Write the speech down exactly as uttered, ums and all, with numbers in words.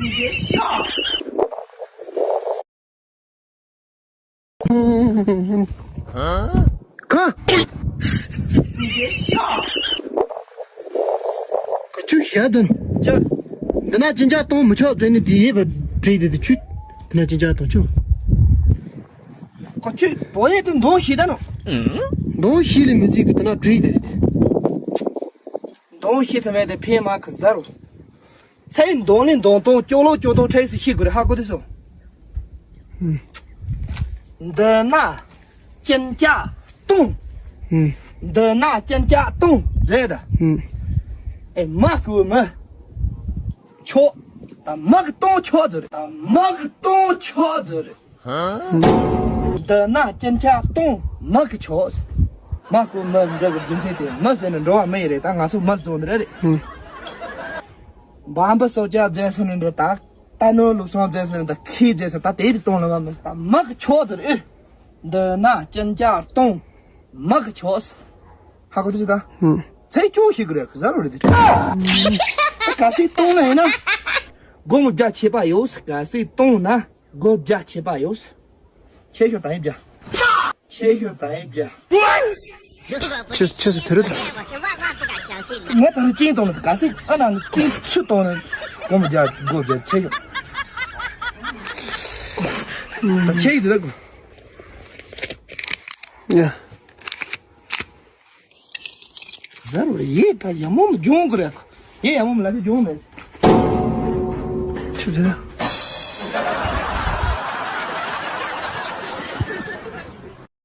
ག་ག་ཆུ་ཞག་དུ། ཅི། འདི་ན་ཅི་འཇག་གཏོང་མི་ཆོག་ཟེར་ནི་དེ་ཡིན་པ་བྲིས་ཏེ་དེ་ཆུ། འདི་ན་ཅི་འཇག་གཏོང་ཆུ། ཁོ་ཆུ་བོ་ཡེ་དུ་འདོང་ཤི་ད་ནོ། འདོང་ཤི་ལས་མི་ཚིག་གི་འདི་ན་བྲིས་ཏེ། འདོང་ཤི་ཐུབ་མེད་དེ་ཕན་མ་ཁ་ཟ་རུ། ཚེ་འདོང་ལེན་འདོང་སྟོང་སྐྱོ་ལོ་སྐྱོ་སྟོང་ཁྲེལ་སུ་ཤི་དགོས་རེད། ཧ་གོ་དུས་སོ། ཧུམ། འདི་ན་ཅན་ཅག་སྟོང་། ཧུམ། འདི་ན་ཅན་ཅག་སྟོང་རེད་ད། ཧུམ། ཨེ་མ་ཀུ་མི་ཆོག་ད་མ་ཀི་སྟོང་ཆོག་ཟེར་རེད། ད་མ་ཀི་སྟོང་ཆོག་ཟེར་རེད། འདི་ན་ཅན་ཅག་སྟོང་མ་ཀི་ཆོག་མ་ཀུ་མི་འདྲ་གི་རྒྱུ་མཚན་དེ་མི་ཟེར་ནས་འགྲོ་བ་མི་ཡི་རེད། ད་ང་ཚོ་མི་བཙོང་འདི་རེད། ཧུམ། འབའ་འབུ་སོགས་ཀྱང་རྫས་སུ་ནི་འདྲ་ད། རྟ་ནོར་ལུག་སོང་རྫས་སུ་ནི་ད་ཁྱི་རྫས་སུ་ད་དེ་དེ་གཏོང་ལ་མ་མི་ད་མ་གི་ཆོག་ཟེར་ཨེ། འདི་ན་ཅན་ཅག་གཏོང་མ་གི་ཆོག་ཧ་གོ་དུས་ད། ཧུམ། ཚེ་སྐྱོ་ཞིག་རེད་གཟའ་རུ་རེད་དེ། ག་སྲིད་གཏོང་ན་ཡིན་ན། སྒོར་མོ་བརྒྱ་ཆད་པ་ཡོད་ག་སྲིད་གཏོང་ན་སྒོར་བརྒྱ་ཆད་པ་ཡོད། ཆེ་ཤོས་ད་ཡིན་བརྒྱ། ཆེ་ཤོས་ད་ཡིན་བརྒྱ། ཆེ་ཆེ་སུ་དེ་རུ། ང་ད་རུ་ཅིང་གཏོང་ནི་ག་སྲིད་ཨ་ན་ནི་ཅིང་ཚུ་གཏོང་ནི། སྒོར་མོ་བརྒྱ་སྒོར་བརྒྱ་ཆེ་ཤོས། ད་ཆེ་ཡིན་དུ་ད་གོ། ཡ། གཟའ་རུ་རེད་ཡེ་ཕ་ཡ་མོ་མ་སྦྱོང་གི་རེད། ཡེ་ཡ་མོ་མ་ལ་ཕི་སྦྱོང་མེད། ཆུ་དེ།